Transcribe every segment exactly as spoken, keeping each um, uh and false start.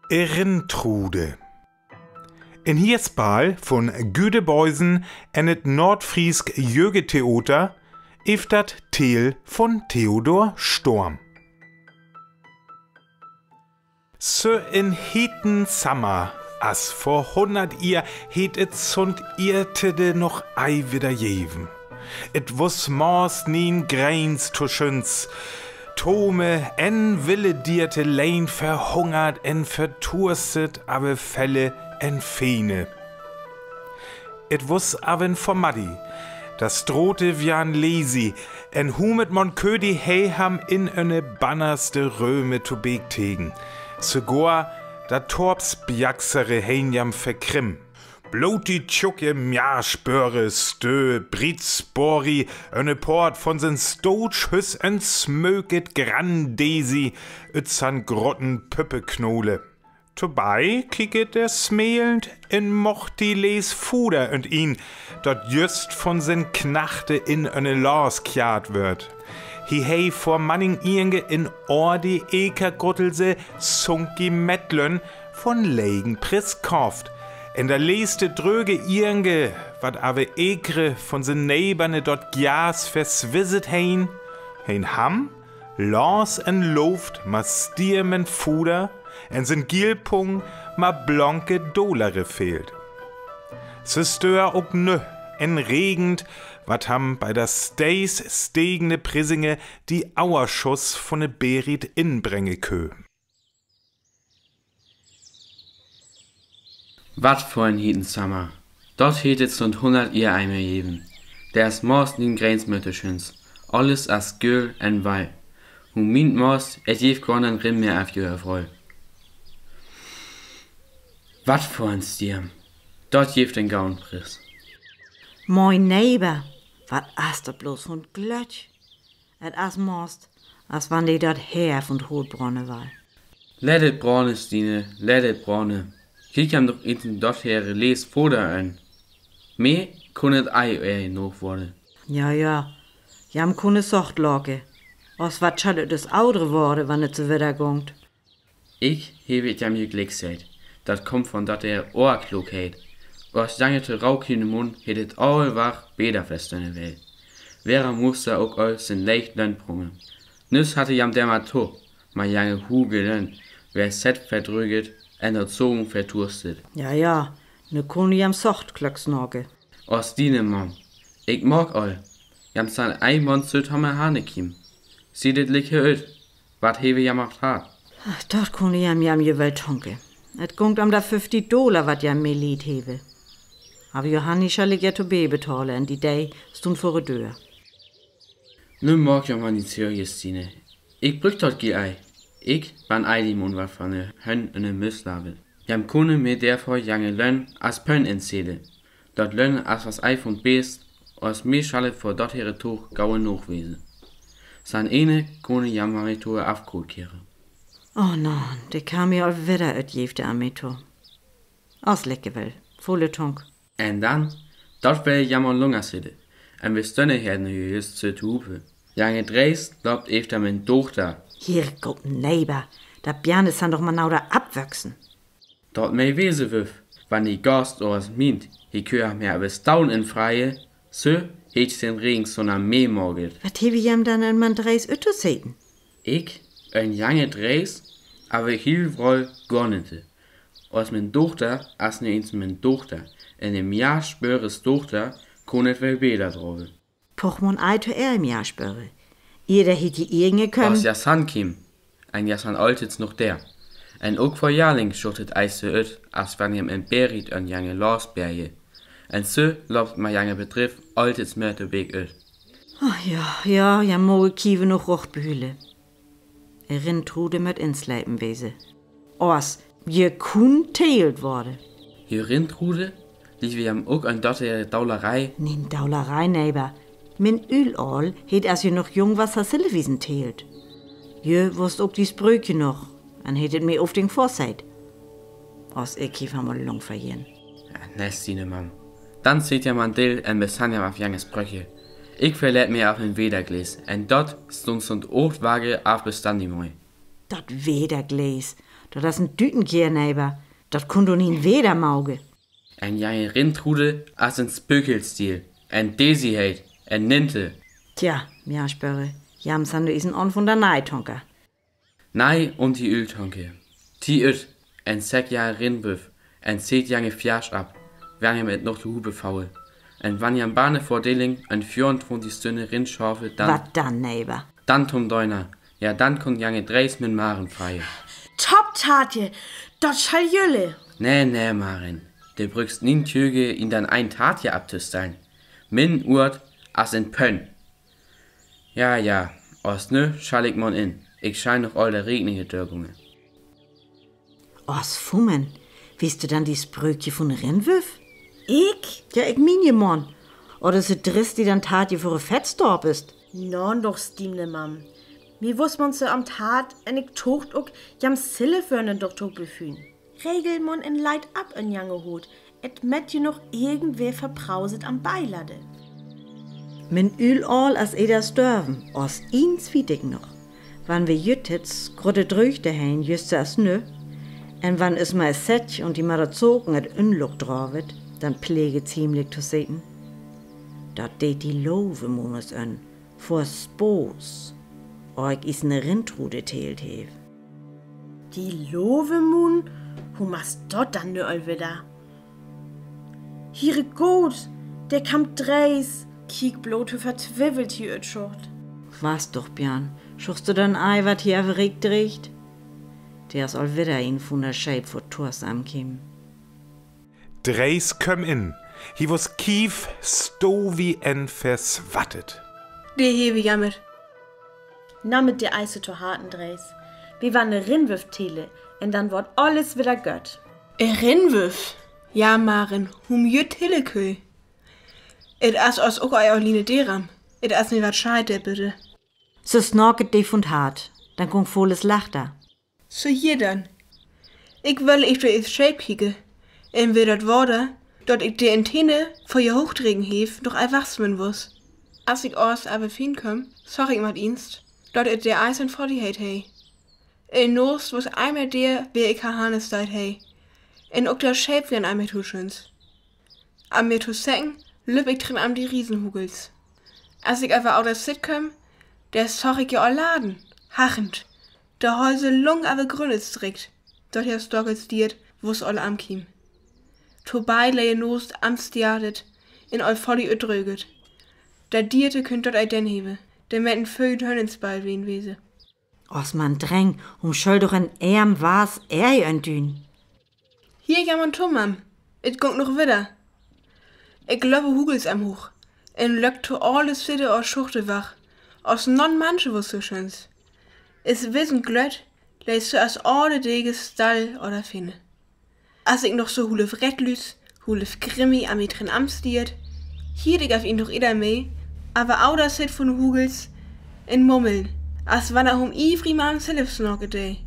Erintrude. En Hiersbal vun Güde Beusen en et Noordfriisk Jögedtheater, ift dat Teel vun Theodor Storm. Sö en heten Sammer, as vör hunnert Ier, heet et sund Irdede noch ei widder jeven. Et wuss maast nien Greens to schüns. Tome en wille Dierte leen verhungert en verturstet, aver felle en Fene. Et wuss aver en Formaddi, dat Strote wieren lesi, en Humet mon Ködi hei ham in öne bannerste Röme to Beek tegen. Sogor dat Torpsbjaksere hei jam verkrimm. Blot de tjuke Mjaarspöre stööt bridsbori öne Poort vun sien Stootschhüs en smöket Grandesi ut san groten Püppeknole. Tobei kieket dor smelend en mochtilees Fuder ut en, dat jüst vun sien Knachte in öne Laas kjart wöör. Hei hei vör Manning irjent en Oor de Ekerguttelse sunki Metlön vun legen Priss kofft. En dat leeste dröge irjent, wat aver Ekre vun sien Neeberne dat Gras verswiset heen, heen ham, laas en Looft, ma Stier men Fuder, en sien Gielpung ma blanke Dolere fehlt. Se stöör ok nü en Regent, wat ham bei dat steeds stegende Prisinge de Auerschuss vun de Berit inbrenge kö. Wat vör en heten Sammer. Dat heet et sund hunnert Ier ei mie jeven. Dor es maast nien Greens mie to schüns. Alles es göl en wei. Hu mient maast, et jeef gor nen Rind mie af jüer Freu. Wat vör en Stier. Dat jeef en gauen Priss. Moin Neber, wat es dat bloß vun Glöck? Et es maast, as wann di dat Heer vun Holt bronne wall. Let et bronne, Stine, let et bronne. Kiek em doch ins en dat Heer lees Fuder an. Mie kunn et ei eer noog wore. Ja, ja, jam kunn et socht loke. Aus wat schall et us audre wore, wann et so widder gonk. Ik heff et jam jüst gliek seggt, dat kummt vun dat Heer Oorklookheit. Aus jange to Rauk hine Munn hett et aul wach bäder verstönne well. Wera muss da ok al sien Leicht Lönn brunge. Nüs hatt e jam dämals to, ma jange huge Lönn, wer sett verdröget, en dat Sogen verturstet. Ja, ja, nu kunn e jam socht Glöck snake. Aus Stine, Mam. Ik moak al. Jam san ei Mond süt hamme hane kiem. Siet et lekker ut. Wat hewe jam aft hat? Ach, dat kunn jam jam jewel tonke. Et gonk om dat föfftig Dola, wat jam mie lieet hewe. Aver Johanni schall ik je to bie betale, en die Dei stund vör de Döör. Nu moak jo man nit so, Justine. Ik brüch dat Geld ei. Ik, wann ei die Mond wat vun de Hönn en de Müs lawe. Jam kunne mie dervör jange Lönn as Pönn inzäle. Dat Lönn as was ei vun Beest, aus mie schall et vör dat Heere Tog gaue noog wese. San Ene kunn jam mie to afkolt kere. Oh non, de kam mie al widder, et jeef de Ameto. As lekker well, vulle Tung. En dann, dat well jam al lunger sitte. En wi stönne her nu jüst so to hupe. Jange Drees loopt efter mien Dochter. Hier, Gott, Neber, dat Björn is dann doch man nau da abwöchsen. Dat mei wese wöff, wann die Gast oors mient, he kör mie aver staun en freie, so heet sien Regen so na mie moget. Wat hewe jam dann en man Drees üttoseten? Ik, en jange Drees, aver hiel woll gor nit. Aus mien Dochter, as nu eens mien Dochter, en em Johr spöre Dochter, kunn et well bäder drove. Poch mon ei to ehr em Johr spöre. Ier dat hit die Inge köm. Aus ja san kiem, en ja san altets noch der. En ok vör Jahrling schucht et ei so ut, as wann jem en Berit en jange Laas bärje. En so loopt mei jange Bedriff altets mie to Beek ut. Ach ja, ja, ja, moge Kiewe noch rocht behüle. Erintrude möt inslepen wese. Oors, je kunn teelt wore. Erintrude, liewe jam ok en dat Heere Daulerei? Neen Daulerei, Neber. Mien Ülaol heet, as je noch jung was, ha Sillewiesen teelt. Je wusst ok die Sprökje noch, en heet et mie of ding Vorseit. As ik hie van mol lang verjähn. Ja, ne, Stine, Mam. Dann seet jam man dil en besann jam af jange Sprökje. Ik verleit mie af en Wederglees, en dat stund sund ocht Wage af bestann die moi. Dat Wederglees, dat is en Dütenkeer, Neighbor. Dat kunn doch nich weder mage. En jange Rintrude as en Spökelstiel, en Desigheid, en Ninte. Tja, mien Spöre, Jams han nu is en Aun vun der Neitonke. Nei un die Öltonke. Ti üt, en Sekja Rinwüff, en Seet jange Fjasch ab, wann jam et noch to Hube faue. En wann jam bane Vordeling en vieruntwintig Stünne rinschaufe, dann. Wat dann, Neighbor? Dann tom Döner. Ja, dann kunn jange Drees mit Maren feie. Top, Tatje, dat schall jülle. Nee, nee, Maren. De brükst nich Tüge in dann ein Tatje abtostellen. Mien Uurt as en Pönn. Ja, ja, as nö schall ik man in. Ik schall noch all de Rekninge dörgunge. As Fummen, weetst du dann die Sprökje vun Rinwüff? Ik? Ja, ik mien je man. Oder se drist die dann Tatje vör e Fettstorp is. Nan doch, stiemne Mam. Mi wuss man se am Tat en ik tocht ok, jam Zilleförnen doch to befün. Regel man en Leid ab en jange Hoot. Et mett je noch irgendwer verprauset am Beiladde. Mien Ülaal as eder störven, as eens weet ik noch. Wann wi jüttets grote Dröögde heen, jüst as nö, en wann is mei Setj un die Marazoken et Unluk dravet, dann pleget ziemlik to sitten. Dat deet die Lovemun us en, vör Spooß, or ik is ne Rintrude teelt hev. Die Lovemun? Hu mass dat dann nu al wedder? Hier, goot, de kamt drees. Kiek blot, wo vertwiewelt hie ütschucht. Was doch, Björn, schuchst du dann ei, wat hie aver rikj dreegt? De is al wedder in vun de Scheep vör Tors ankjemen. Drees köm in. Hie wor kief sto wie en verswattet. De hewe jammert. Nammet de Eise to Harten, Drees. Wi wanne Rinwüff tele, en dann word alles wedder gott. E Rinwüff? Ja, Maren, hum jütt tele kö. Et as os ok ei Orline deram. Et as mi wat scheid, de bitte. Se snaket de vun Hart, dann gung voles Lachter. So, hier dann. Ik well, ik do is Scheep kieke. En wer dat Water, dat ik de Antenne vör je hooch dregen hev, doch ei wachs men wos. As ik os aver fien köm, sach ik mat eens, dat et de Eis en Fottigheid hei. En Noost wos ei met de, wer ik ha hanne steit hei. En ok dat Scheep wen ei met Huschens. Am mir to seggen, löp ik drin am die Riesenhugels. As ik aver achter Sitt köm, de sach ik je al laden, hachend. De Hölse lung aver grün is strikt, dat hee storkels Diert, wos al amkiem. Tobei leie Noost am Stiatet, in al follig üddröget. Dat Dierte künn dat ei denn hewe, de met en Fööt Hönnensball wen wese. Os man dreng, hum schöll doch en Erm was ei en Dün. Hier, ja, man to, Mam. Et gung noch wedder. Ik löp de Hugels am hooch. En löp to alle Sitte or Schuchte wach. Os non manche wos so schöns. Is wis en Glött, leist so as alle Dege stall oder finne. As ik noch so hulf rettlüs, hulf grimmig am mi drin amstiert, hied ik af en doch edder mei, aver achter Sitt vun Hugels en Mummeln, as wann er hum ievrig man selfst snakke dee.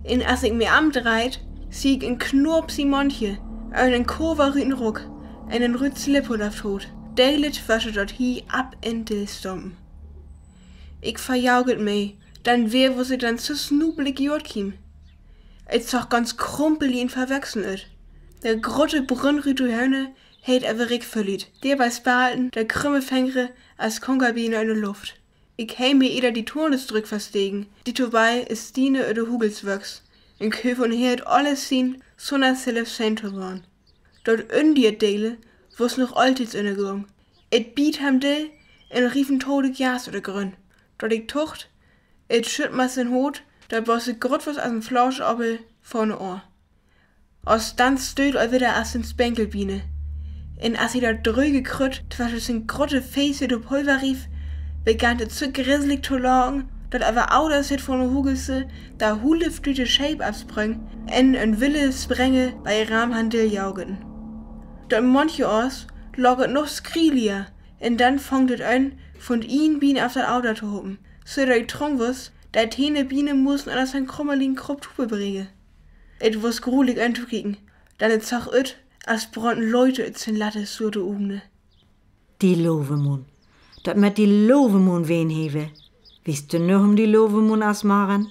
En as ik mi amdreid, sieh ik en Knoop sien Mondje, en Kover rüden Ruck, en en rüd Slipp hot af Hoot. Deilet wasche dat hie ab en Dill stumpen. Ik verjauget mei, dann wer wos ik dann so snubelik jot kiem. Et sach ganz krumpelig en verwachsen üt. De grote brünnrüde Hönne heet aver ik vörliet, de bei Spalten de krümme Fengre as Konkabiene en de Luft. Ik hei mi edder die Toorn drück versteken, die tobei is Stine üt de Hugels wöchs. En Köv un heet alles sien, sunner selfst seihn to worn. Dat Ündiert Deile wos noch altieds ünnergung. Et biet hem de, en riefen tode Jas üt de Grönn. Dat ik tocht, et schütt mas en Hoot, dat wos e grot wos as en Flauscheappel vör ne Ohr. Os dann stööt al wedder as en Spenkelbiene. En as hee dat dröge Krütt twesche sien grote Feese de Pulver rief, begann et so griselig to laken, dat aver achter Sitt vun de Hugels de hulf düt de Scheep afspröng en en wille Sprenge bei Ram han Dill jaugeten. Dat Mondje os lak et noch skrieliger, en dann fong et aan, vun ien Bien af dat achter to hopen, so dat et trong wos, dat tiene Biene mussen an en krummeligen Krupp to bebrege. Et wos grulig antokieken, dann et sach üt, as brannten Leute üt sien latte sure Ugne. Die Lovemun. Dat met die Lovemun wen hewe. Weetst du noch um die Lovemun as Maren?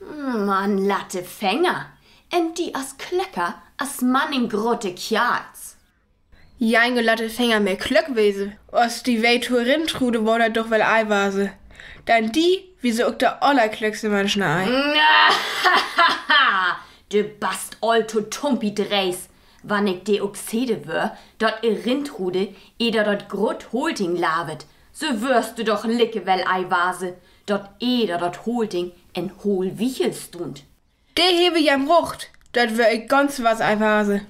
Hm, an latte Fenger. En di as klöcker as manning grote Kjarls. Jange latte Fenger, mer klöck wese. As di weet to Rintrude, wor dat doch wel ei wase. Dan di, wie se ok de allerklöckste Menschen ei. Du bast all to tumpi dreis. Wann ik di ok sede wör, dat e Rintrude eder dat grot Holding lavet, so wörst du doch likke wel ei wase, dat eder dat Holding en Hohlwichel stund. De hewe jan rocht, dat wör ik ganz was ei wase.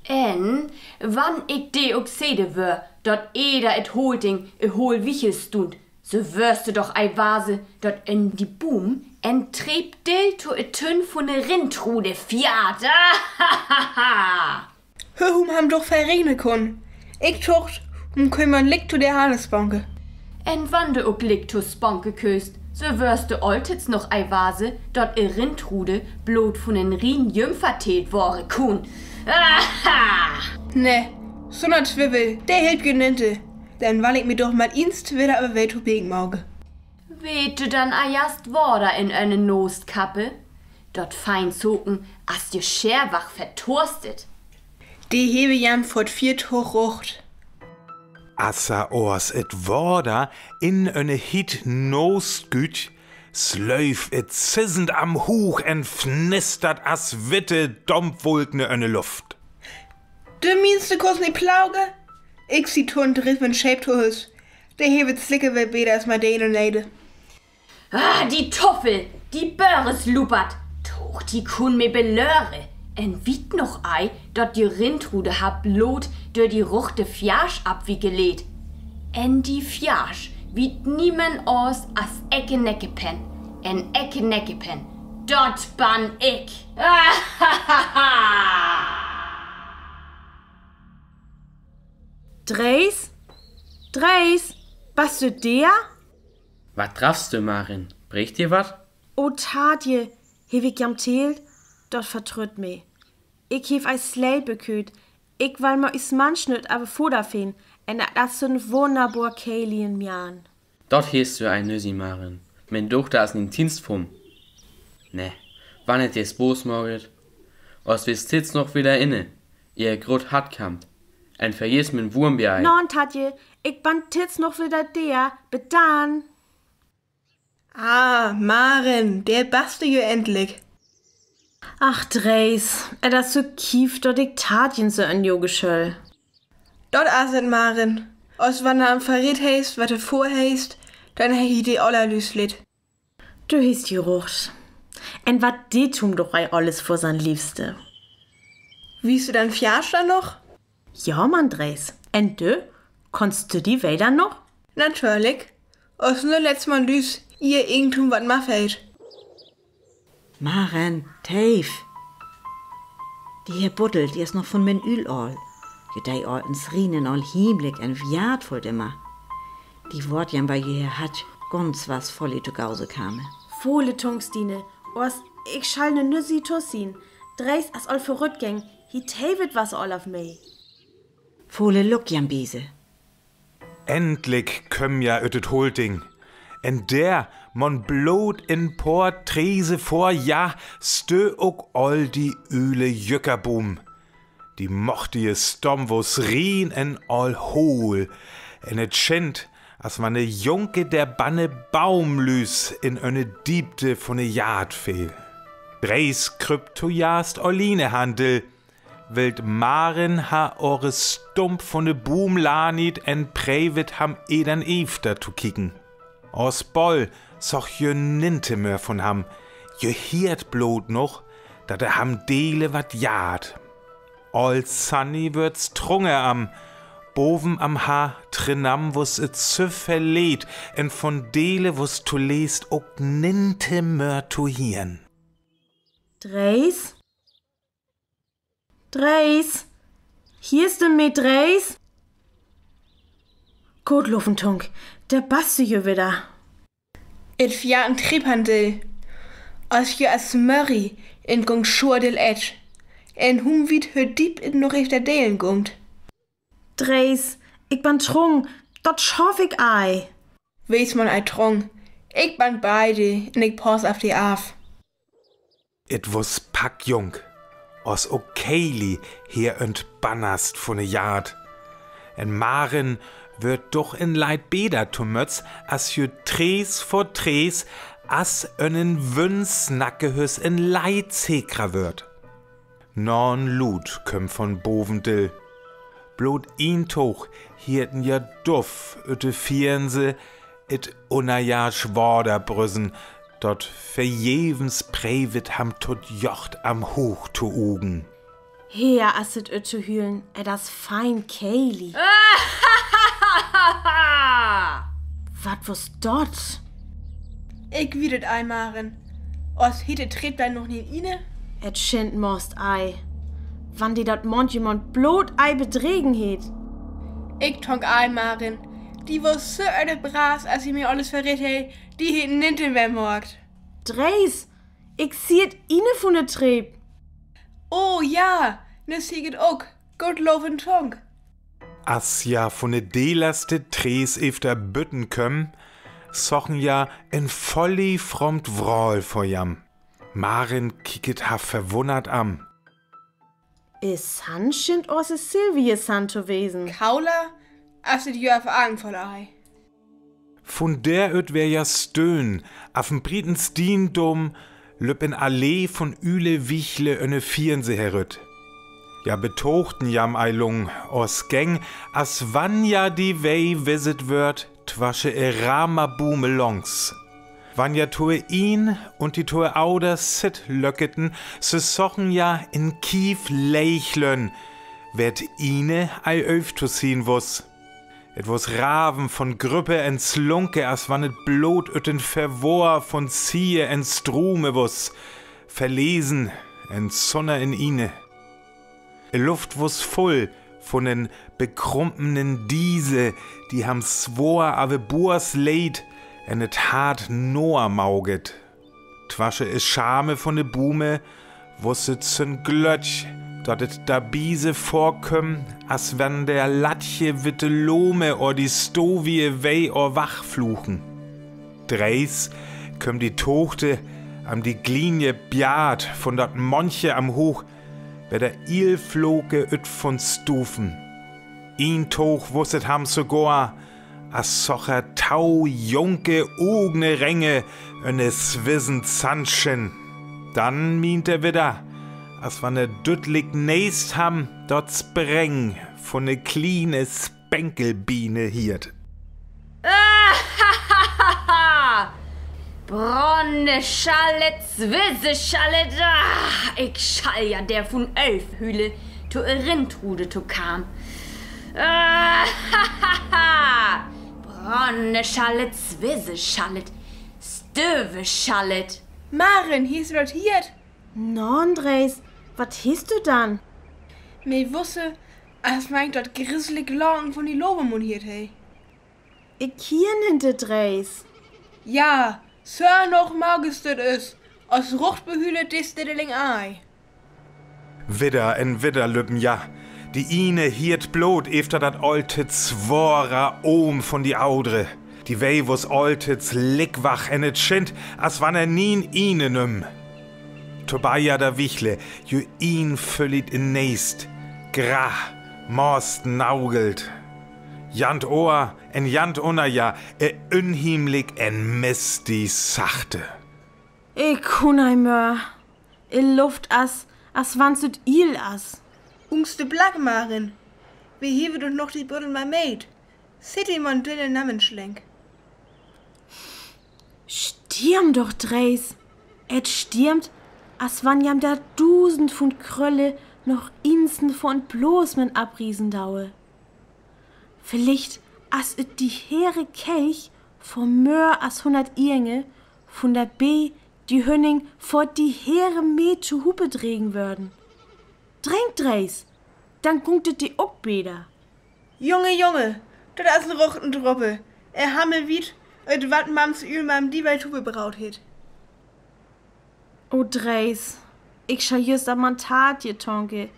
En wann ik di ok sede wör, dat eder et Holding e Hohlwichel stund, so wörst du doch ei wase, dat en di Buum en Treep Dill to e Tünn vun e Rintrude fjat. Hör, hum ham doch verregene kunn. Ik tocht, hum künn man lik to de Hane spanke. En wann du ok lik to spanke köst, so wörst du altids noch ei wase, dat e Rintrude blot vun en rien Jümfer teelt wore kunn. Aha! Ne, so 'ne Twiwel, de help je ninte. Denn wann ik mi doch man iens twidder aver weet to Beek mage. Weet du dann ejast Water in öne Noostkappe? Dat fein Soken as je Scherwach vertorstet. De hewe jan vör vier Tog rocht. As se oors et Water in öne hiet Noost gütt, slööf et sissend am Huug en fnistert as witte Dompwulk ne öne Luft. Du mienst, du kaust mi plage? Ik sie to 'n Drift en Scheep to Hus. De hewe et slikke wel beter as man de in de Neide. Ah, di Tuffel, di Böres Luppert, doch di kunn mi belöre. En weet noch ei, dat de Rintrude hab blot dör di rochte Fjarsch abwieke leet. En di Fjarsch weet niemen aas as Ecke Neckepenn. En Ecke Neckepenn, Dat bön ik. Drees? Drees, best du dor? Wat dröffst du, Maren? Breekt di wat? O Tadje, heff ik jam teelt? Dat vertrütt mi. Ik heff ei Sleep bekööt. Ik well mer üs Mannschnutt aver Foder finn, en dat es en wunnerbor Keerl, en Mern. Dat heet so en Nüssi, Maren. Mien Dochter es in Dienst vun. Nee, wann et dir Spaaß maakt. Oss wis tits noch wieder inne, ehr groot Hart kammt. En verjess mien Wurm bi ei. Nä, Tadje, ik bön tits noch wieder dor. Bit dann. Ah, Maren, dor best du jo endlich. Ach, Drees, et es so kief, dat ik Tadje so en Joge schöll. Dat es et, Maren. Oss wann du am verrät hest, wat du vörhest, dann hett he de allerlüst Leed. Du hest jo rajcht. En wat deit hum doch ei alles vör sien Leevste. Wiest du dien Fierschter noch? Jo, Mann, Drees. En du? Kannst du di weder noch? Natürlich. Oss nu letzt mal lüs, ehr irgendwem wat mafeet. Maren, Teef. De Buddel, de es noch vun mien Ülaal. Jo, de alten Srienen al himmlik en wieetvoll Dimmer. De woat jam, wiel ji hee hett, ganz wat Volli to Gode kome. Vole Tunk, Stine, oss, ik schall ne Nüssi to sien. Drees es al verrütt gäng, he teewet was al of mei. Vole Lück jam bie se. Endlik kööm ji üt et Holding. En dor, man blot en poor Trese vör, jo, stööt ok al de üle Jöckerboom. De mochtige Stamm woss rien en al hohl. En et schient, as wann de Junke der banne Baumlüüs in öne Diepte vun de Jaad feel. Drees krüpp tojeerst alliene han, wiel Maren ha ore Stump vun de Boom laniet en preewet ham, ehr dann efter to kieken. As boll sach ji nint mör vun ham, ji hieet blot noch, dat e ham dele wat jeit. Al Sanni wöör trunger am, boven am ha trenam woss et so verleet, en vun dele woss tolest ok nint mör to hieren. Drees? Drees? Hierst du mi, Drees? Goot loven, Tunk, dor best du jo wieder. Et wia en Treep, Handel. As jo es Murri en Gung schuadel et. En hum wiet hör diep et noch efter delen gungt. Drees, ik bön trong, dat schaff ik ei. Wees man ei trong. Ik bön bie di en ik pass of di of. Et woss packjung, as ok Keili hie en 't bannast vun de Jaad. En Maren wöör doch en Leid bäder tomötts, as jo Trees vör Trees, as en en Wünsch snakke hör, en Leid sekra wöör. Nä, en Luut kööm vun boven dal. Blot een Toog hieet en jo duff üt de Fiernse, et unnerjoorsch Water brüsen, dat verjäwens preewet ham, tojecht am hooch to ugen. Heer, as et üt to hülen, et es fein Keili. Wat woss dat? Ik weet et ei, Maren. Oss hieet de Treep dor noch nit inne? Et schient most ei. Wann di dat mankjemol blot ei bedregen hieet. Ik tunk ei, Maren. Di woss so öde Bras, as ji mi alles verrät hee, di hieet nit in wer morgt. Drees, ik sie et Inne vun de Treep. O jo, nu sie ik et ok. Goot loven, Tunk. As ji vun de dellerste Trees efter bütten kömen, sachen ji en volli framd Wraal vör jam. Maren kieket ha verwunnert am. Is Sann schient osse Silvie Sann to wesen. Kaula, as et jo af Anfang ei. Vun dor ut wör jo Stöhn, af en brieden Stiendom löpp en Allee vun üle Wiechle öne Fiernse herüt. Ji betoochten jam ei lung, oss gäng, as wann ji de Wei wiset wöört, twasche e Ramabume langs. Wann ji to een un de to audre Sitt löcketen, se sachen ji en Kief Leichlön, wer et Inne ei öv to sien woss. Et woss raven vun Grüppe en slunke, as wann et Bloot üt en Verwoor vun Ziehe en strume woss. Verlesen, en Sonne in Ine. E Luft wos vull vun en bekrumpenen Diese, die ham swoor awe Buurs leet en et Hart noor mauget. Twasche e Schame vun de Bume wos et sün Glöck, dat et da Biese vorköm, as wenn der latje witte Lome or die stowie Wei or wach fluchen. Dreis köm die Tochte am die glienje Bjaat vun dat Mondje am Huch, wer der Ielfloke üt vun Stufen. Een Tog wos et ham sogoor, as soch er tau junke Ugne renge ünne swissen Sandschin. Dann mient er widder, as wann er düttlik neest ham dat Spreng vun ne kliene Spenkelbiene hiert. Bronne Schallet, Swisse Schallet, ah, ik schall ja der vun Ölfhüle to Erintrude to kam. Ah, Bronne Schallet, Swisse Schallet, Stöwe Schallet. Maren, hest du dat hiert? Nondreis, wat hest du dann? Mei wusse, as meint dat grisselik Laken vun die Lobemun hiert, he. Ik hie nit de Dreis. Ja, sör noch magistet is, as rucht behület dis de Deling ei. Widder en widder lüppen, ja. Die iene hiert blot efter dat alte zwora Ohm vun die audre. Die Wei wos altets likwach en et Schint, as wann er nien iene nümm. Tobaja da Wichle, ju een völlit en neest, gra, maast naugelt. Jant oor en jant unner, ja, e unhiemlik en mistig sachte. Ik kunn ei mör. E Luft as, as wann s et iel as. Ungs de Black, Maren. Wi hiewe doch noch die Buddel Marmeed. Sitt die man dünne Nammenschlenk. Stierm doch, Dreis. Et stiermt, as wann jam da dusend vun Krölle noch insen vun Blosmen abriesen daue. Villicht, as et die heere Kelch vor mör as hunnert Inge vun der Bee die Hünning vor die heere Mee to Hupe dregen wörden. Drink, Dreis, dann gungt et die ok bäder. Junge, Junge, dat as en ruchten Droppe. Er Hammel wiet, et wat Mams Üül mam die Welt hupe braut hett. O Dreis, ik schall jüst an man Taatje tonke.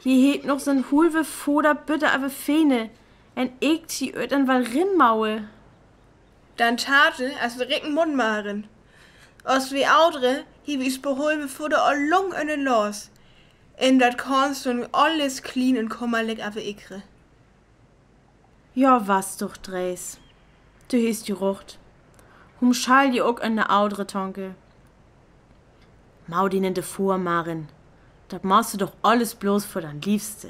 Hie hett noch sien hulve Foder Bütter awe Fehne, en ik die öt en wal rin maue. Dan Taatje, as de Ricken Mund Maren. As wi audre, hie wi us behulve Foder al lung en en Laas. En dat kaans du nu alles klien en kummerlik awe ikre. Ja, was doch, Dreis. Du hest die rucht. Hum schall die ok en de audre tonke. Mau die nit de Fohr, Maren. Dat maast du doch alles bloß vor dien Liefste.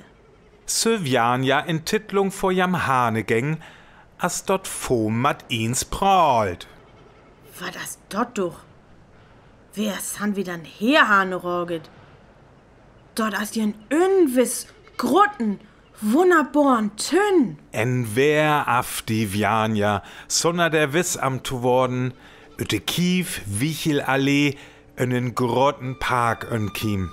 Sö wiern ja en Tittlung vor jam Hahne geng, as dat Fohr mat eens prahlt. Wat as dat doch? Wer san wi dan her, Hahne Roget? Dat as en unwiss groten, wunnerboren Tünn. En Weer af die wiern ja, sonner der wiss am to worden, üt de Kiew Wichelallee en en groten Park enkiem.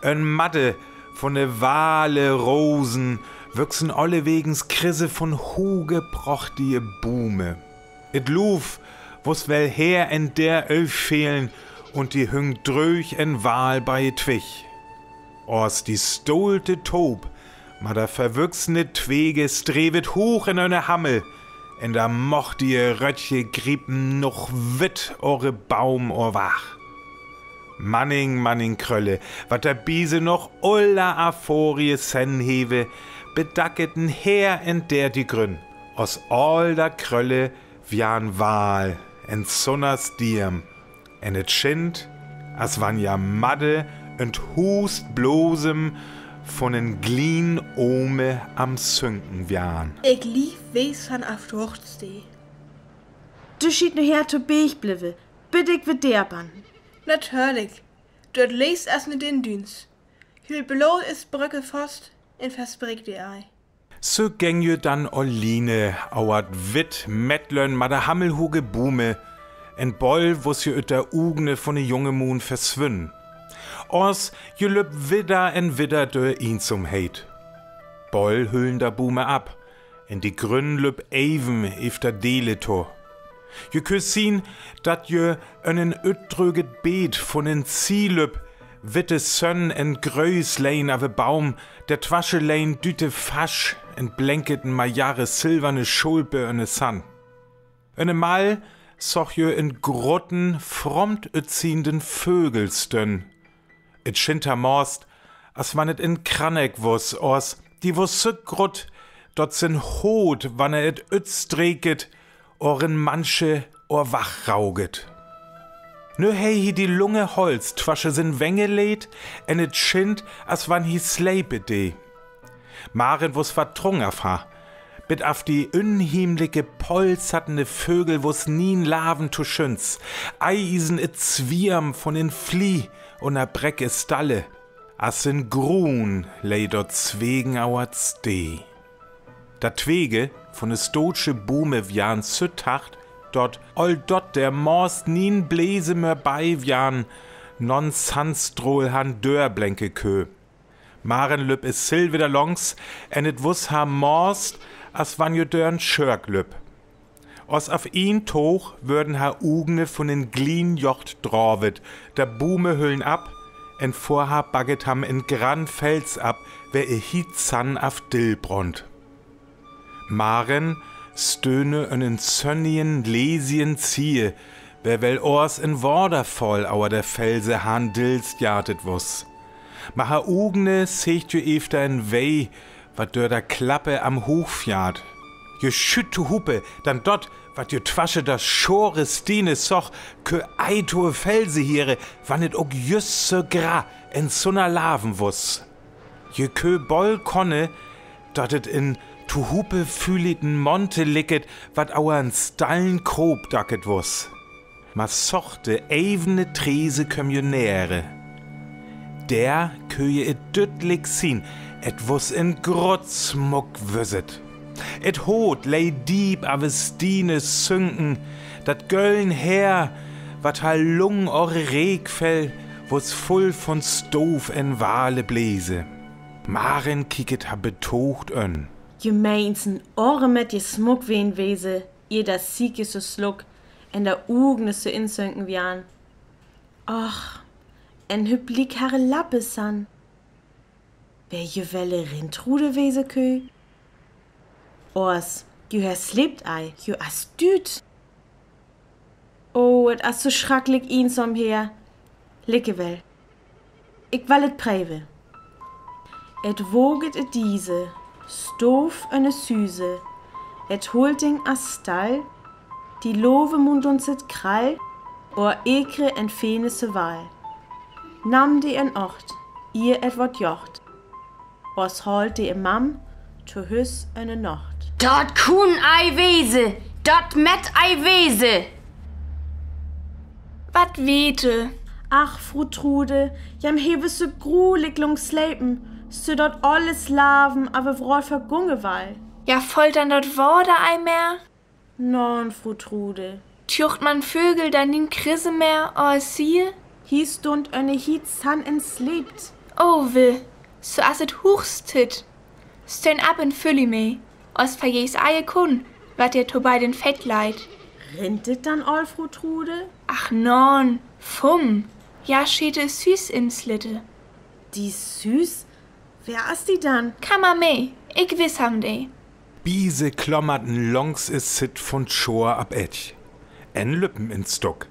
En Matte vun de wahle Rosen wöchsen allewegens Krisse vun hoge, prochtige Bume. Et Luuv wos well her en der öffelen un die hüng dröög en wahl bei e Twigg. As die stolte Toop mat de verwöchsne Twege streewet huuch en öne Hammel, en de mochtige Röttje griepen noch witt öre Baum or Wach. Manning, manning Krölle, wat de Biese noch öller a Forie senn heve, bedacket en her en der die Grünn. As all de Krölle wiern wahl, en sunners diem, en et schient, as wann jam Matte en Huus Blosem vun en glienen Ome am Sünken wiern. Ik liew, wi san af de Hochzeit. Du schiest nu her to Biech bliewe, bit ik weer dor ben. Natürlich. Dat leest as ne Dindüns. Hüll bloß is Bröcke fast en versprek die ei. Sö geng jü dann aline auert witt metlön mat de hammelhuge Bume, en boll wos jü üt de Ugne vun de junge Mun verswünn. Oors, jü lüpp widder en widder dör Iensomheid. Boll hüllen de Bume af, en de Grünn lüpp Eiven efter Dele to. Jü köönt sien, dat jü en en utdröget Beet vun en Zie lüpp, witte Sönn en Grööslein av en Baum, dor twasche lein dütte Fasch en blenketen Majare silverne Schulpe en de Sann. En de Mall sach jü en groten, frömd utzienden Vögel stönn. Et schient meist, as wann et en Krannek wos, oors, de wos so grot, dat sien Hoot, wann hä et utstreket, or en manche Oor wachrauget. Nu hei he de lunge Hols twasche sien Wenge leet, en et schient, as wann he slepe dee. Maren wos wat drunken av ha. Bit av de unheemlike, polsattende Vögel wos nien Laven to schünns. Ei is en Zwierm vun en Flie unner Brecke Stalle. As en Gruun lei dor Zwegen auer Stee. De Twege vun de stootsche Bume wiern so tart, dat all dor meist nien Bläse mör bei wiern, non Sannstrål han dörblenke köönt. Maren lüpp e Sill widder langs, en et wos ha meist, as wann jü dör en Schörk lüpp. Oors av een Toog wörden har Ugne vun en glienen Jocht dravet, de Bume hüllen af, en vör har bagget ham en gran Fels af, wer e hiet Sann av Dill brunnt. Maren stönne en en sönnien, lesien Zie, wer well oors en Waterfall auer de Felse han Dill stjartet wos. Mer har Ugne secht jü efter en Wei, wat dör de Klappe am Hoog fjahrt. Jü schütt tohupe, denn dat, wat jü twasche de schore Stiene sach, köönt ei to e Felse hiere, wann et ok jüst so graa en Sann laven wos. Jü köönt boll kone, dat et en tohupe fületen Monte likket, wat auer en stallen Kroop dakket wos. Mer sochte evene Trese köm jü nähere. Der köönt jü et düttlik sien, et wos en grot smuck Wüsset. Et Hoot lei diep av de Stiene sunken, dat göllne Häör, wat har lung ore Reekfell, wos vull vun Stoof en wale Bläse. Maren kieket har betocht an. Jü meent en Orm, met de smuck ween wese, ier dat Sieke so sluck, en de Ugne so insünken wiern. Och, en hübsch lik hare Lappe Sann. Wer jü well Rintrude wese köönt? Oors, jü hör slept ei, jü as düt. O, et as so schraklik eensom her. Likewell. Ik well et preve. Et woget et diese, Stoof en e Süse, et holt Ding as Stall, die Love mund un et Krall, or ekre en Fenisse Wall. Namm die en Ocht, ier et wot Jocht. Oors haalt die e Mamm to Hus en de Nocht. Dat kunn ei wese, dat mett ei wese. Wat weet de? Ach, Fru Trude, jem hewt so gruulik lang slepen, so dat alles Laven aver wrol vergunge wall. Ja, felt dann dat Water ei mehr? Nä, Fru Trude. Tjucht man Vögel dann nien kriese mehr or sie? Hie stund ene Hiet Sann en slept. O weh, so as et huchst hit. Stöhn ab en fülli mei, oors verjees ei e Kunn, wat der to beid en Fett leit. Rint et dann al, Fru Trude? Ach nä, fumm. Ja, scheet e Süß in Slitte. Die Süß? Wer as die dann? Kamm mei, ik wies am de. Biese klommerten langs e Sitt vun Schoor ab Eck. En lüppen en Stock.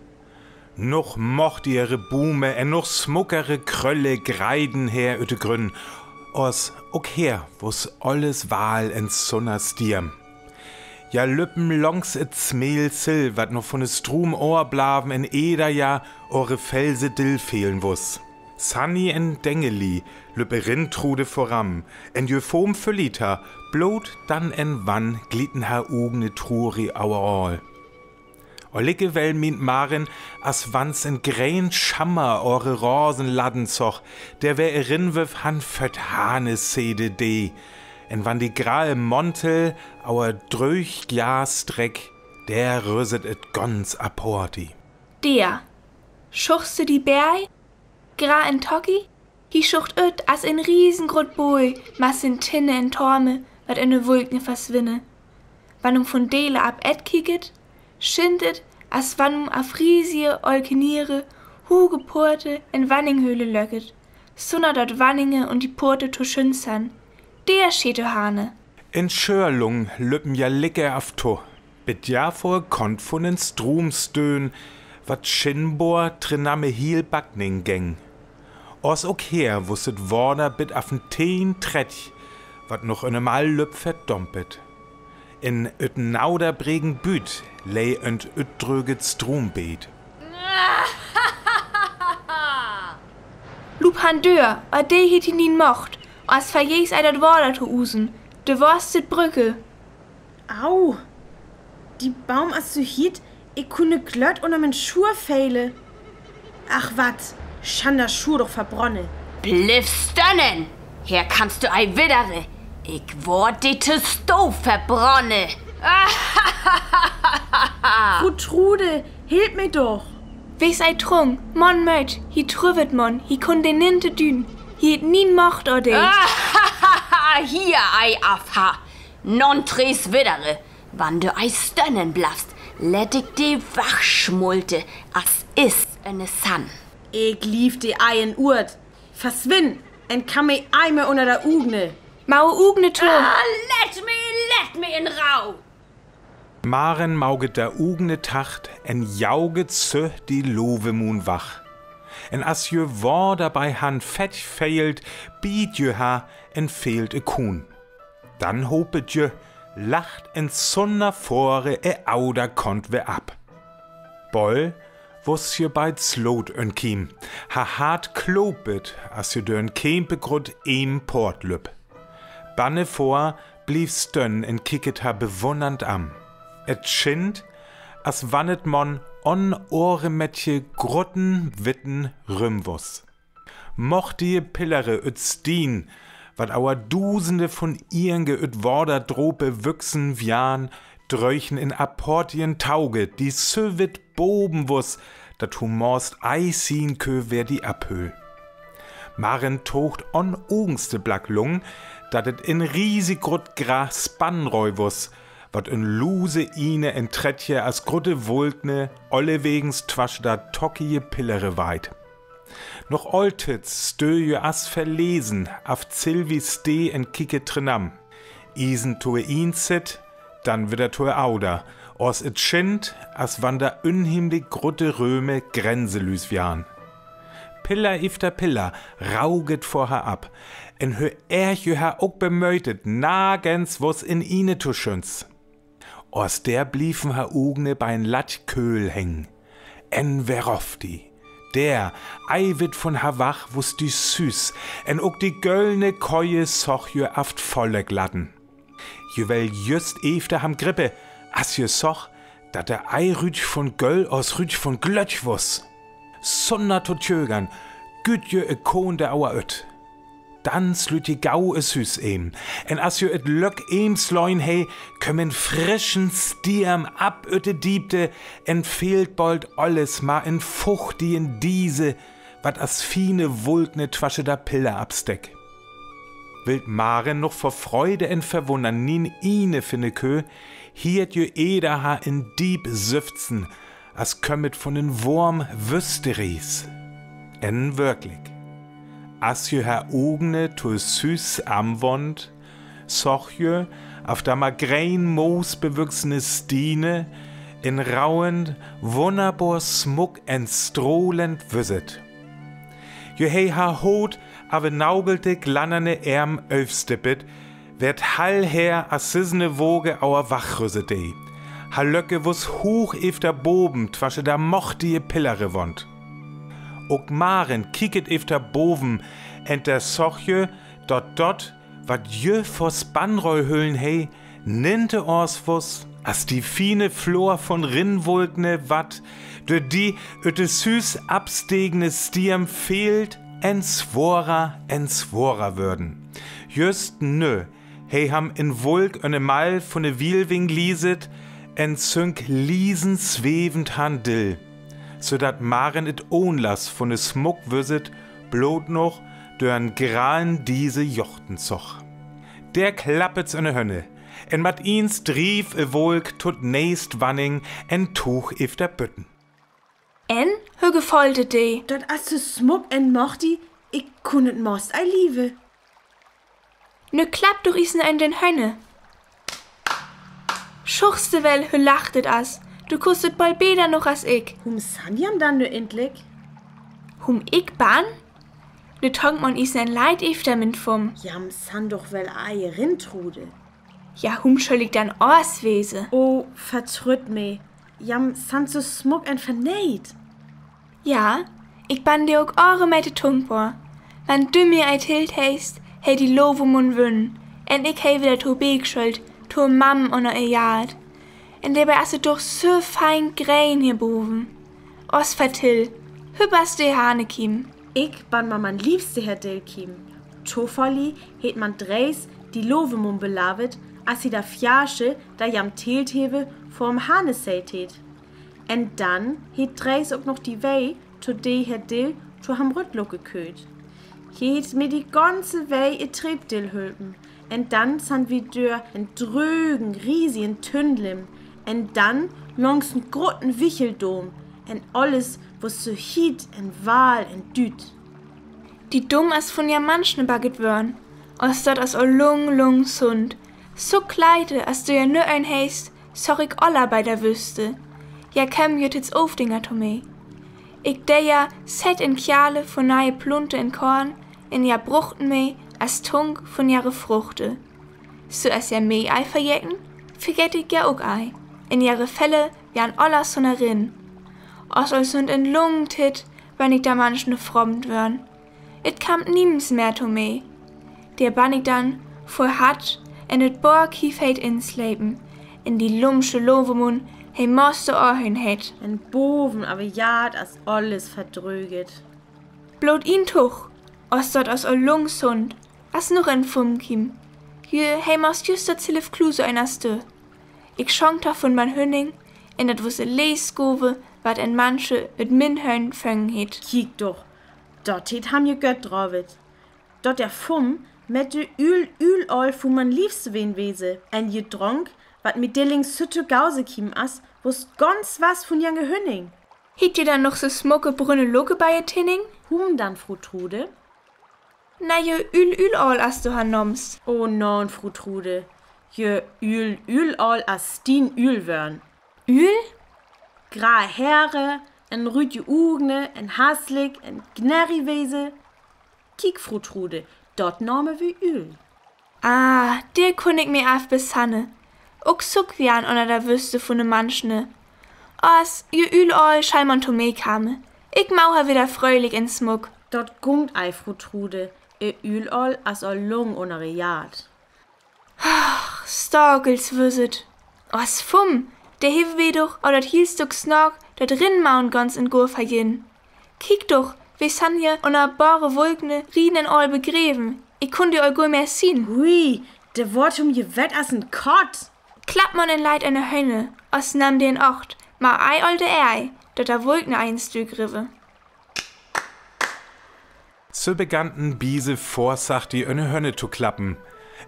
Noch mächtigere Bume en noch smuckere Krölle greiden her ut de Grünn, oors ok her wos alles wal en Sann stierm. Ja lüppen langs et smeel Sill, wat noch vun de Stroom oor blaven en eder ja ore Felse Dill fehlen wos. Sanni en Dengeli lüpp e Rintrude voran, en jü Foom füllit ha, blot dann en wann glieten har Ugne truri auer al. Oor likewell mient Maren, as wann s en green Schammer ore Rasen ladden soch, der wer e Rinnwöff han fött Hahne sede de, en wann die grae Montel auer dröög Glas treckt, der röset et gons aporti. Der, schuchst de die Berg? Graf en Tocki, he schucht ut as en riesengroot Booj, met sien Tinne en Torme, wat en de Wulkne verswinne. Wann hum vun Dele af etkieket, schient et, as wann hum af riesige Olkeniere huge Poorte en Wanninghöhle löket, sunner dat Wanninge un de Poorte to schütze. Dor schiet de Hane. En Schörlung löppen ja likker af to, bit ja vör Kont vun en Stroomstöön, wat schinnbor trenamme hiel Backning geng. As ok her wuss et Water bit af en Teen treckt, wat noch en emal löpp verdompet. En ut en Nauder bregen Büt lei en utdröget Stroombeet. Lup han dör, or de hit in dien Mocht, as verjees ei dat Water to usen, de worst sit brügge. Au! De Baum as so hiet, ik kunn glött unner mien Schuh feile. Ach wat, schann, dat Schuh doch verbronne. Bliff stönnen! Her kannst du ei widdere. Ik woa di to Stoff verbronne. Fru Trude, help mi doch. Wees ei trong, Mon mööt, he trüwet Mon, he kunn de ninte dün, he hit nie Mocht or de. Hier ei af ha. Nontress widdere, wann du ei stönnen bliffst, lett ik di wachschmulte, as is ene Sann. Ik liev di ei en Uurt. Verswinn, un kamm mi ei mih unner de Ugne. Mau Ugne to. Ah, lett mi, lett mi in Rauh. Maren maug et de Ugne tacht un jauget sö de Lowemuun wach. Un as jü Water bei han fetch feilt, biet jü ha un fehlt e Kuhn. Dann hopet jü, lacht un sunner Fore e Auder Kont wer ab. Boll wuss jü bei 't Sloot enkiem, ha hart klopet, as jü dör en Kempergrutt em Poort löpp. Banne vör bliev stönn un kicket ha bewunnernd an. Et schient, as wann et Mon en oremetje grotten witten Rüm wuss. Mochtige Pillere ut Stien, wat aver dusende vun ienge ut Waterdrope wüchsen wiern, drögen en aportigen Tauge, de sö witt boven wuss, dat hu most ei sien kö, wer de abhöl. Maren toog en Ugenblick lang, dat et en riesig groot graa Spannrei wuss, wat en luse Iene en Trettje as grote Wolkne allewegens twasch de tockige Pillere weit. Noch altieds stöö jü as verlesen af Silvi Stee un kicket trenam. Iesen to de een Sitt, dann widder to de ander, as et schient, as wann de unheemlich grote Röme grenzelüs wiern. Piller efter Piller rauget vör har ab, un hör erg jü har ok bemöht, nargens wuss en Iene to schütz. As dor blieven har Ugne bei en Latt Köhl hengen. En Werofti. Dor, eiwit vun har wach, wuss de Süß, un ok de göllne Koje sach jü aft volle Glatten. Jü well jüst efter ham grippe, as jü sach, dat de ei rüch vun Göll as rüch vun Glöck wuss. Sunner to zögern, gütt jü e Kohnde aver ut. Dann slüt jü gau e Süß em, un as jü et Löck em slein hei, köm en frischen Stierm ab ut de Diepde, un fehlt bold alles mar en fuchtigen Diese, wat as fiene Wolkne twaschen de Piller absteck. Wiel Maren noch vör Freude un Verwunnern nien Iene finne kö, hiert jü eder har en diep Süfzen, as köm et vun en worm Wüsteries. Un wirklich, as jü har Ugne to Süß anwand, sach jü af de mar green Moos bewüchsene Stiene en rauen, wunnerbor smuck un strohlend Wüsset. Jü hei har hoot, aver naugelte, glannerne Erm öfstippet, werd hall her, as sisne Woge aver wachrüsse dee. Har Löcke wuss huch efter boven twaschen de mochtige Pillere wand. Ok Maren kicket efter boven, un dor sach jü, dat dot, wat jü vör Spannrei höllen hei, ninte Oors wuss, as de fiene Floor vun Rinnwolkne, wat dör de ut de Süß abstegene Stierm fehlt, en sworer, en sworer wörden. Jüst nö hei ham en Wolk öne Mall vun de Wielwing lieset, un sünk liesen swevend han dill, so dat Maren et Ohnlass vun de smuck Wüsset Blot noch dör en grandiese Jochtenzog. Der klappet 's enne Hänne, un mat iens driev e Wolk to 't neest Wanning en Tuug iv der Bütten. Un, hör gefallt et di? Dat as so smuck un mochtig, ik kunn et most ei lieve. Nu klapp doch ies en de Hänne. Schuchs de well, hör lacht et as. Du kunnst et bal beter noch as ik. Hum san jam dann nu endlik? Hum ik ban? Nu trank man ies en Leid efter mien Fum. Jam san doch well ei rin, Trude. Ja, hum schull ik dann aas wese? O, vertrütt mi. Jam san so smuck un verneet. Ja, ik ban di ok aure mei te dankbor. Wan du mi ei tild heist, hei die Lovemunn wunnen, un ik hei wedder to Beek schuld, to Mam unner ehr Jaad. Un debei as et doch so fein green hei boven. Aas vertell, hü bas du hei hanekeem? Ik ban mei mien Leevste hei deel keem. Tofallig heet mien Drees die Lovemunn belawet, as hei dat Fläschke, dat jam tild hei, vör em hane sett heet. Un dann heet Drees ok noch die Wei, to dee hei deel, to ham rüttlocke kööt. Hei heet mi die ganze Wei e Treep deel hulpen. Un dann san wi dör en drögen, riesigen Tünn lim. Un dann langs en groten Wicheldoom. Un alles wor so hiet un waal un düt. Die Doom as vun Jan Manschne bagged worrn, as dat as al lung, lung Zund. So Kleider, as du jo nu en heist, soch ik aul bei der Wüste. Jo, keem jüt ets Ofdinger to mi. Ik dee jo Zett un Kjale vun neie Plunte un Korn, un jo bruchten mi as Tunk vun jare Fruchte. So as jo mi ei verjeten, verjet ik jo ok ei. Un jare Felle weren aul so rin. As al sünd en lung Tiet, wan ik dor manchmal frömd wör. Et kaam niemes mea to mi. Dor ben ik dann vör Hatt en et Borg hei fett inslepen, un die lumsche Lovemunn hei mast aur hei hett. Un boven äwer Jaad as alles verdröget. Blot een Tog, as dat as al lung Zund, as noch en Fum keem. Jo, hei mast just dat silf Kluse en as du. Ik schonk der vun mien Hunning, un dat wor de lees Gove, wat en Manschne ut mien Hönn fungen heet. Kiek doch, dat heet ham jo Gott drowet. Dat der Fum met de Ül, Ül aul vun mien Leevste ween wese. Un Jetrank, wat mi dillings so to Gode keem as, wor gans wass vun jange Hunning. Heet jo dann noch so smucke brune Locke bei et Hunning? Hum dann, Fru Trude? Na jo, Ül, Ül aul, as du han noomst. O nä, Fru Trude. Jo, Ül, Ül aul as dien Ül wörn. Ül? Graa Häre, en rüdje Ugne, en haslik, en gnerri Wese. Kiek, Fru Trude, dat name wi Ül. Ah, dor kunn ik mi af besanne. Ok so weren unner der Wüste vun de Manschne. As jo Ül aul schall man to mi kame. Ik maak häör wedder fröhlich un smuck. Dat gunk ei, Fru Trude. E Ül aul as al lung unner de Jaad. Ach, stakels wösset. As Fum, dor hewwe wi doch aul dat hiel Stöck Snack, dat rin maun gans en Gurv hei in. Kiek doch, wi san hei unner bare Wolkne, rien en aul begreven. Ik kunn die aul gor mea sien. Hui, dor wor hum jo wett as en Katt. Klapp man en Leit en de Hänne, as nam dee en Acht, mar ei aul de Ei, dat der Wolkne en Stück riwwe. Se begannen biese vorsichtig en de Hänne to klappen.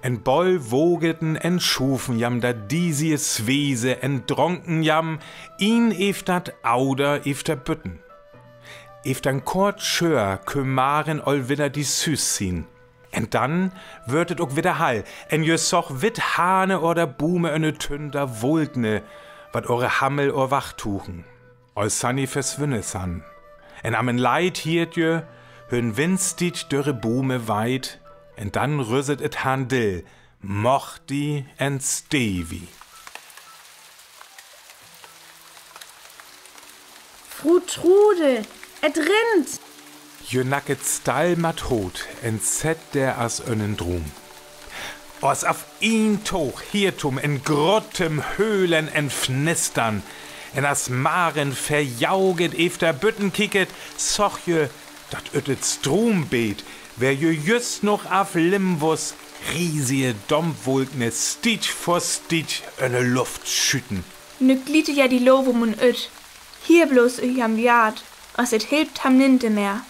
En bol woggelten en schuven jam dat diesige Swese en dronken jam, een efter dat audre efter Bütten. Efter en kort Schöa küm Maren aul wedder die Süs sien. Un dann wöör et ok wedder hall, un jo soch witt hane oder Bume en de Tünn der Wolkne, wat ore Hammel orwacht hugen. As se verswunne san. Un am en Leit hieet jo, hör en Wind stiet dör de Bume weit, un dann rüsselt et han dill, mochtig un stevig. Fru Trude, et rint! Jo nacket stall mat Hoot un sett der as en Druum. As af een Tog hieet hum en grottem Hölen un Fnistern, un as Maren verjaget efter Bütten kieket, soch jo, dat ut et Stroombeet, wor jo just noch af Limbus, riesige Dampwolkne, Stieg vör Stieg en de Luft schüten. Nu glied jo die Lovemunn ut. Hie bloost ü am Jaad, as et hilpt ham nint mea.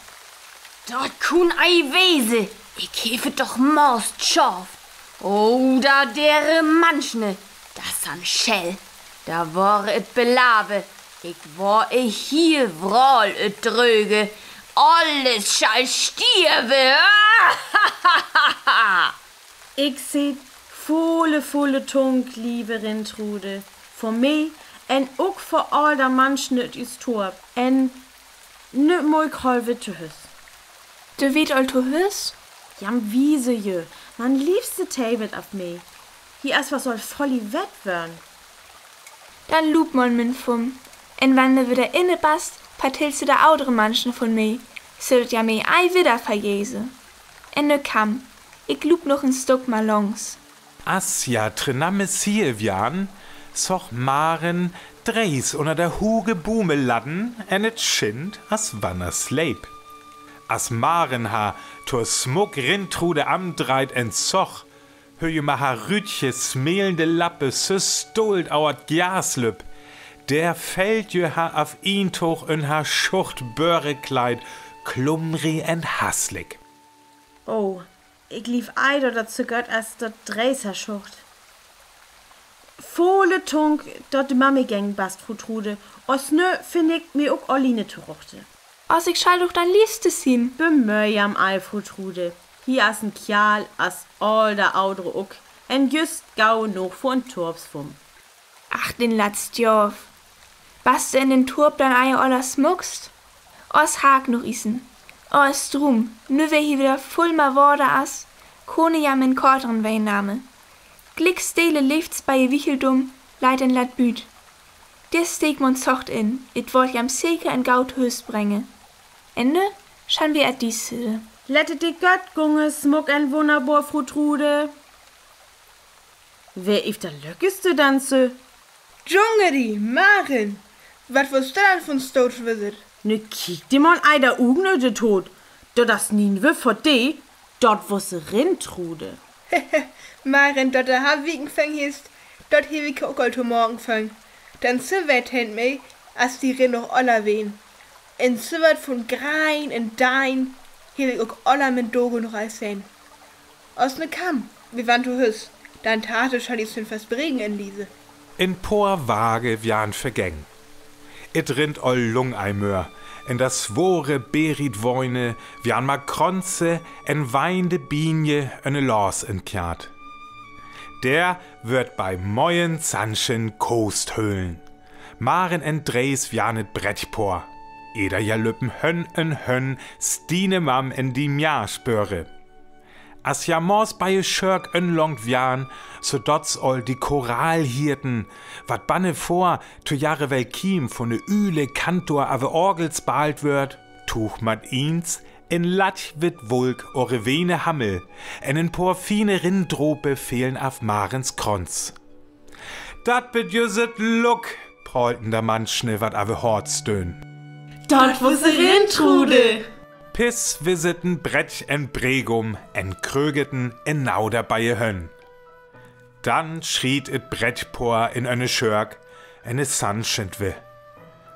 Dat kunn ei wese, ik heff et doch meist schafft. Oder dere Manschne, dat san schell. Dat wor et Belawe, ik wor e hie Wraal et dröge. Alles schall stierwe. Ik sett vulle, vulle Tunk, leeve Rintrude, vör mi en ok vör all de Manschne ut us Torp en nüt moi kolve to Hus. De wit al to Hus? Jan, wieso je? Man liefste Tee wit af mi. Hie es wat soll volli wet wörn. Dan lup man min Fum. En wann de widder inne best, vertellst de de audre Manschne vun mi, so dat je mi ei widder verjese. En nu kamm, ik lup noch en Stöck mal langs. As se trenamme Siew jan, sogg Maren Drees unner de huge Bumeladden en et Schind, as wann er sleep. As Maren har to smuck Rintrude amdreiht en sogg, hör je mar har rütje smeelende Lappe so stolt auer et Gras löp, der fellt je har af een Tog en har schucht Börrekleid klummri en haslik. O, ik leev ei, dat dat so gott es, dat Drees har schucht. Vulle Tunk, dat de Mamme geng best, Fru Trude. As nu finn ik mi ok alliene toruchte. As ik schall doch dien Liefste sien. Bemöi jan ei, Fru Trude. Hie es en Kjarl as all de audre ok. En just gau noch vör en Torpsfum. Ach, dien latst Johr. Best de en den Torp dan ei allersmuckst? As hark noch isen. O, es drüm, nu wer hie widder vull mar Water es, kunn ik je mien Kater weiname. Glick stele leeft bei e Wicheldum, leit en lat Büt. De steek man sacht in, et woat jem seker en gaut Hus brenge. En nu schann wer et dies sidde. Lett et di gott gunge, smuck en wunnerbor Fru Trude. Wer ift de lökkigste Danze? Jungeri, Maren, wat wors du dan vun stolt wisset? Nu kiek di man ei de Ugen ut, de Tod. Dat es nien wer vör di, dat wors Rintrude. Maren, dat de Havwieken feng hest, dat hev ik ok al to marken feng. Dan se weit hent mei, as die Rind noch oller ween. En se wat vun Grein en Dein hev ik ok oller mien Dogen noch ei sehn. As nu kamm, wi wandre hus, dan Tate schall is en Verspregen enliese. En poor Wage wiern vergäng. Et rint al lung ei Möör, en dat swore Beritwoine wiern mar Kronze en weinde Bienje en e Laas enkjart. Der wööt bei moien Sannschen Koost höllen. Maren en Drees wiern et Brettpoor. Eder jalüppen hönn en hönn Stine Mam en die Mjaa spöre. As se mors bei e Schörk enlangt wiern, so dotts al die Choralhierten, wat banne vör to jare Weltkiem vun de üle Kantor av e Orgel spaalt wööt, tuug mat eens en latj witt Wulk ore weene Hammel, en en poor fiene Rinndrope fehlen af Marens Kronz. Dat bit jüst et Lück, prahlten de Manschne wat av e Hoat stöhn. Dat wors Rintrude. Piss wisset en Brettj en Bregum en Krögeten en Nauder bei e Hönn. Dan schriet et Brettpoor en öne Schörk, en e Sannschen wi.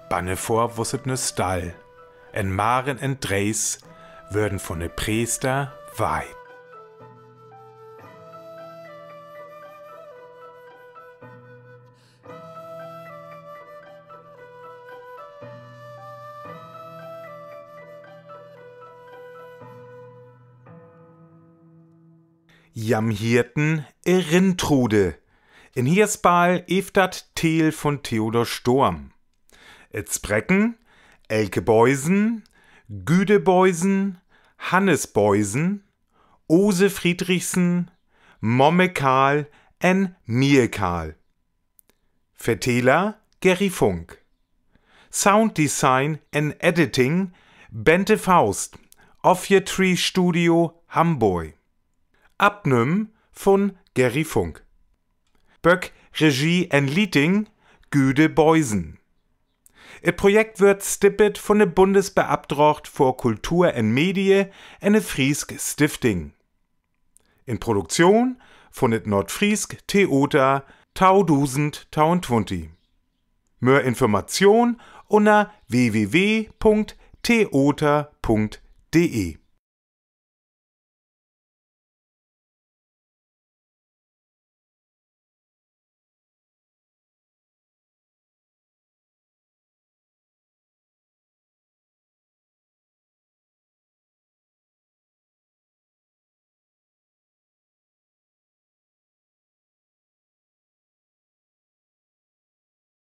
Banne vör wors et ne Stall, en Maren en Drees wörden vun de Preester weiht. Jem hierten e Rintrude. En Hierspaal ift dat Teel vun Theodor Storm. Et spreken Elke Beusen, Güde Beusen, Hannes Beusen, Ose Friedrichsen, Momme Karl en Mie Karl. Verteller Gerry Funk. Sounddesign en Editing Bente Faust, Offiatree Studio Hamborg. Apnum vun Gerry Funk. Böck, Regie en Lieding Güde Beusen. Et Projekt wöört stippet vun de Bundesbeapdracht vör Kultur en Medie en de Friisk Stifting. En Produktion vun et Noordfriisk Theater twaadusend twintig. Mehr Information unner w w w punkt theater punkt d e.